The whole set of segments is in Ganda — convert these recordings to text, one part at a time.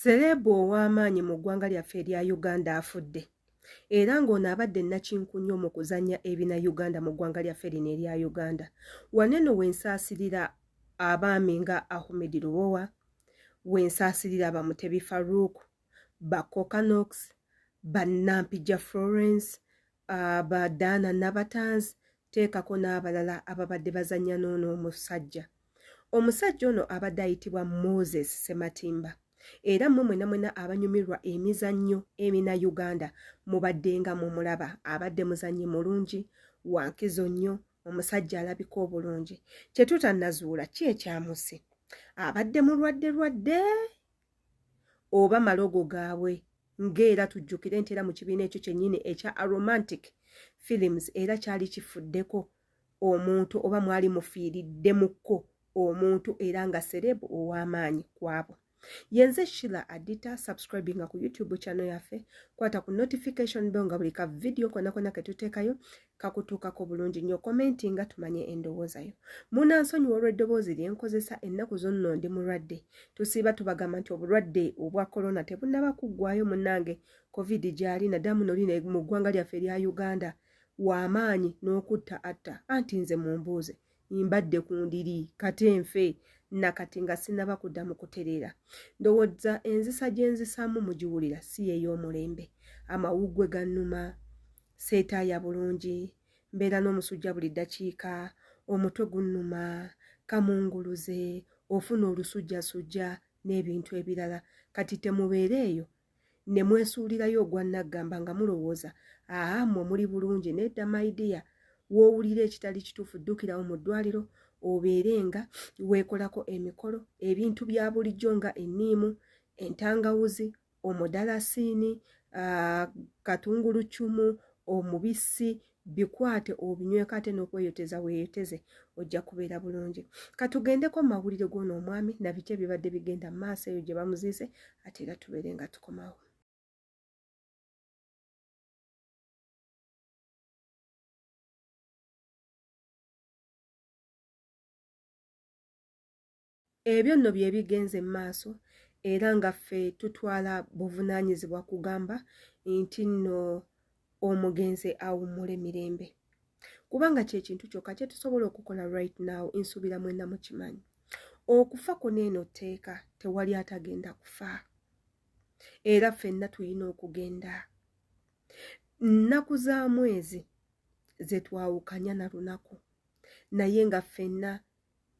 Ssereebu ow'amaanyi mu ggwanga lyaffe erya Uganda afudde era ng'ono abadde nnakinku nnyo mu kuzannya ebina Uganda mu ggwanga lyaffe lino erya Uganda. Wano eno we nsaasirira abaami nga Ahmed Lubowa, we nsaasirira ba Mutebi Farouk, ba Kokanox, ba Nampijja Florence, ba Daana Nabatanzi, teekako n'abalala ababadde bazannya n'ono omusajja. Omusajja ono abadde ayitibwa Moses Ssematimba era mmwe mwena mwena abanyumirwa emizannyo emina Uganda mubadde nga mumulaba. Abadde muzannyi mulungi, wa nkizo nnyo, omusajja alabika obulungi. Kye tutannazuula ki ekyamusse? Abadde mulwadde lwadde oba malogo gaabwe? Ng'era tujjukire nti era mu kibiina ekyo kyennyini ekya Aromantic Films era kyali kifuddeko omuntu oba mwali mufiiriddemukko omuntu era nga serebu ow'amaanyi kwabo. Yenze Sheila Adita, subscribinga ku YouTube channel yaffe, kwata ku notification bell nga buli ka video kona kona ketuteekayo kakutuukako bulungi nnyo, commentinga tumanye endowooza yo. Munansonyiwa olw'eddoboozi lye nkozesa ennaku zonno, ndi mulwadde. Tusiiba tubagamba nti obulwadde obwa corona tebunnaba kuggwayo munnange, covid gyali naddala muno lino mu ggwanga lyaffe erya Uganda w'amaanyi n'okutta atta. Anti nze mumbuuze, mbadde ku ndiri kate nfe nakati nga sinnaba kuddamu kutereera. Ndowooza enzisa gye nzisaamu mugiwulira si y'ey'omulembe. Amawuggwe gannuma, seetaaya bulungi, mbeera n'omusujja buli ddakiika, omutwe gunnuma, kamunguluze, ofuna olusujjasujja n'ebintu ebirala. Kati temubeera eyo ne mwesuulirayo ogwa nnaggamba nga mulowooza aa mmwe muli bulungi. Nedda my dear, w'owulira ekitali kituufu ddukirawo mu ddwaliro obeere nga weekolako emikolo, ebintu bya bulijjo nga enniimu, entangawuzi, omudalasiini, katunguluccumu, omubisi, bikwate obinyweko ate n'okweyoteza weeyoteze ojja kubeera bulungi. Katugendeko mu mawulire g'ono omwami na biki ebibadde bigenda mu maaso eyo gye bamuziise ate era tubeere nga tukomawo. Ebyo nno bye bigenze mu maaso era nga ffe tutwala buvunaanyizibwa kugamba nti nno omugenzi awummule mirembe, kubanga kye kintu kyokka kye tusobola okukola right now. Nsuubira mwenna mukimanyi okufa kuno eno tteeka, tewali atagenda kufa era ffenna tulina okugenda. Nnaku za mwezi ze twawukanya na lunaku, naye nga ffenna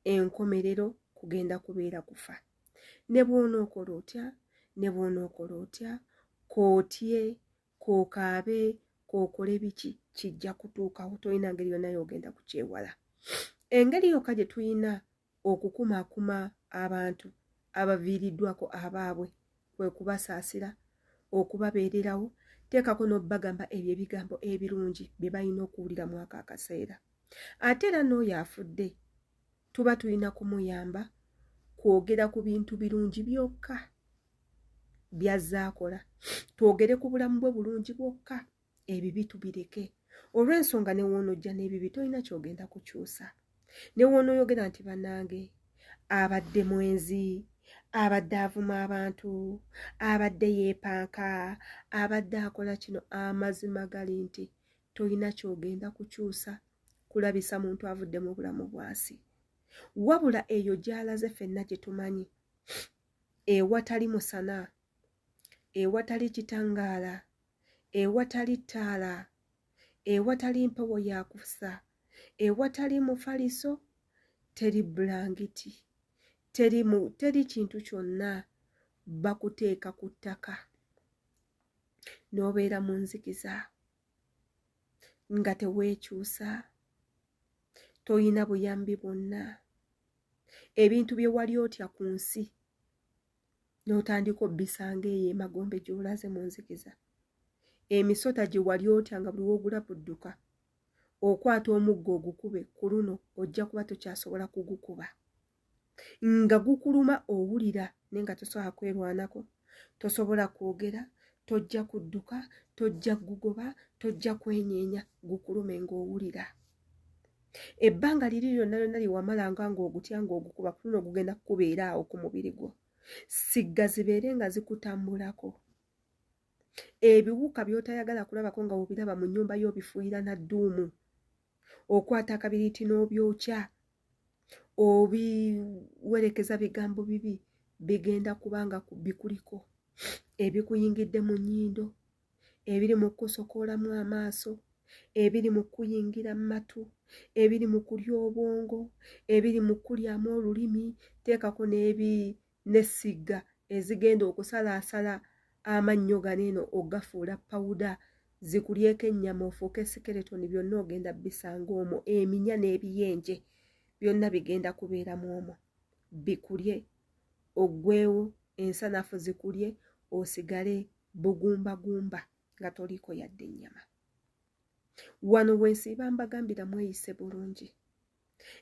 enkomerero kugenda kubeera kufa. Ne bw'onookola otya, ne bw'onookola otya, kootye, kookaabe, kookole biki, kijja kutuukawo. Tolina ngeri yonna y'ogenda kukyewala. Engeri yokka gye tulina okukumaakuma abantu abaviiriddwako abaabwe kwe kubasaasira, okubabeererawo, teekako n'obbagamba ebyo ebigambo ebirungi bye balina okuwulira mu ako akaseera. Ate era n'oyo afudde tuba tulina kumuyamba kwogera ku bintu birungi byokka by'azze akola, twogere ku bulamu bwe bulungi bwokka, ebibi tubireke. Olw'ensonga ne w'onojja n'ebibi tolina ky'ogenda kukyusa. Ne w'onooyogera nti bannange abadde mwenzi, abadde avuma abantu, abadde yeepanka, abadde akola kino, amazima gali nti tolina ky'ogenda kukyusa kulabisa muntu avudde mu bulamu bwansi. Wabula eyo gy'alaze ffenna gye tumanyi, ewatali musana, ewatali kitangaala, ewatali ttaala, ewatali mpewo ya kusa, ewatali mufaliso, teri bulangiti, teri kintu kyonna, bakuteeka ku ttaka n'obeera mu nzikiza nga teweekyusa, toyina buyambi bwonna. Ebintu bye wali otya ku nsi n'otandika obbisanga eyo emagombe gy'olaze mu nzikiza. Emisota gye wali otya nga buli w'ogula budduka, okwata omuggo ogukube ku luno ojja kuba tokyasobola kugukuba. Nga gukuluma owulira naye nga tosobola kwerwanako, tosobola kwogera, tojja kudduka, tojja kugugoba, tojja kwenyeenya, gukulume ng'owulira. Ebbanga liri lyonna lyonna lye wamalanga ng'ogutya ng'ogukuba ku luno gugenda kukubeera awo ku mubiri gwo. Sigga zibeere nga zikutambulako. Ebiwuka by'otayagala kulabako nga wobiraba mu nnyumba yo obifuuyira na dduumu. Okwata akabiriiti n'obyokya, obiwerekeza bigambo bibi, bigenda kubanga bikuliko. Ebikuyingidde mu nnyindo, ebiri mu kukusokoolamu amaaso, ebiri mu kuyingira mu matu, ebiri mu kulya obwongo, ebiri mu kulyamu olulimi, teekako n'essigga ezigenda okusalaasala amannyo gano eno ogafuula pawuda, zikulyeko ennyama ofuuke sikeletoni, byonna ogenda bisanga omwo. Eminya n'ebiyenje byonna bigenda kubeeramu omwo, bikulye oggwewo, ensanafu zikulye osigale bugumbagumba nga toliiko yadde ennyama. Wano wensiiba mbagambira mweyise bulungi.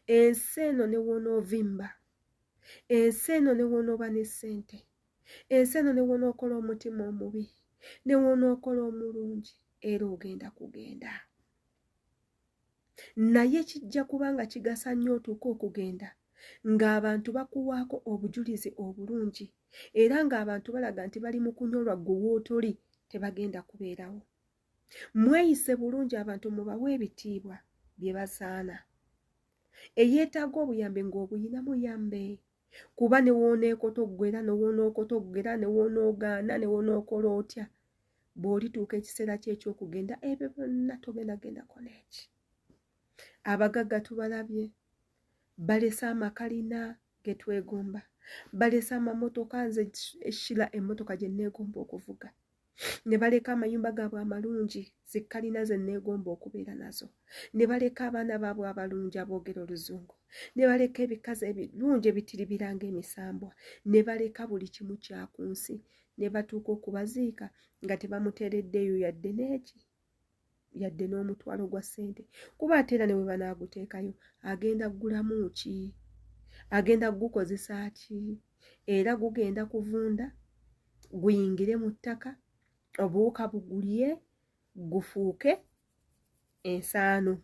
Ensi eno ne w'onoovimba, ensi eno ne w'onooba ne ssente, ensi eno ne w'onookola omutima omubi, ne w'onookola omulungi, era ogenda kugenda. Naye kijja kuba nga kigasa nnyo otuuke okugenda ng'abantu bakuwaako obujulizi obulungi, era ng'abantu balaga nti bali mu kunyolwa ggwe w'otoli, tebagenda kubeerawo. Mweyise bulungi, abantu mubawe ebitiibwa bye basaana. Eyeetaaga obuyambi ng'obuyina muyambe, kuba ne w'oneekotoggera, ne w'onookotoggera, ne w'onoogaana, ne w'onookola otya, bw'olituuka ekiseera kye eky'okugenda, ebyo byonna togenda gendako n'eki. Abagagga tubalabye, balese amakalina ge twegomba, balese amamotoka, nze Shila emmotoka gye neegomba okuvuga, ne baleka amayumba gaabwe amalungi, zikkalina ze neegomba okubeera nazo, ne baleka abaana baabwe abalungi aboogera oluzungu, ne baleka ebikazi ebirungi ebitiribira ng'emisambwa, ne baleka buli kimu kya ku nsi, ne batuuka okubaziika nga tebamuteereddeeyo yadde n'eki, yadde n'omutwalo gwa ssente. Kuba ate era ne bwe banaaguteekayo, agenda ggulamu ki? Agenda gukozesa ki? Era gugenda kuvunda, guyingire mu ttaka, obuwuka bugulye, gufuuke ensaano.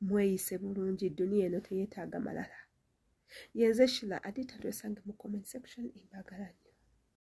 Mweyise bulungi, duniya eno teyeetaaga malala. Yenze Shila Adita, twesange mu comment section. Embagala nnyo.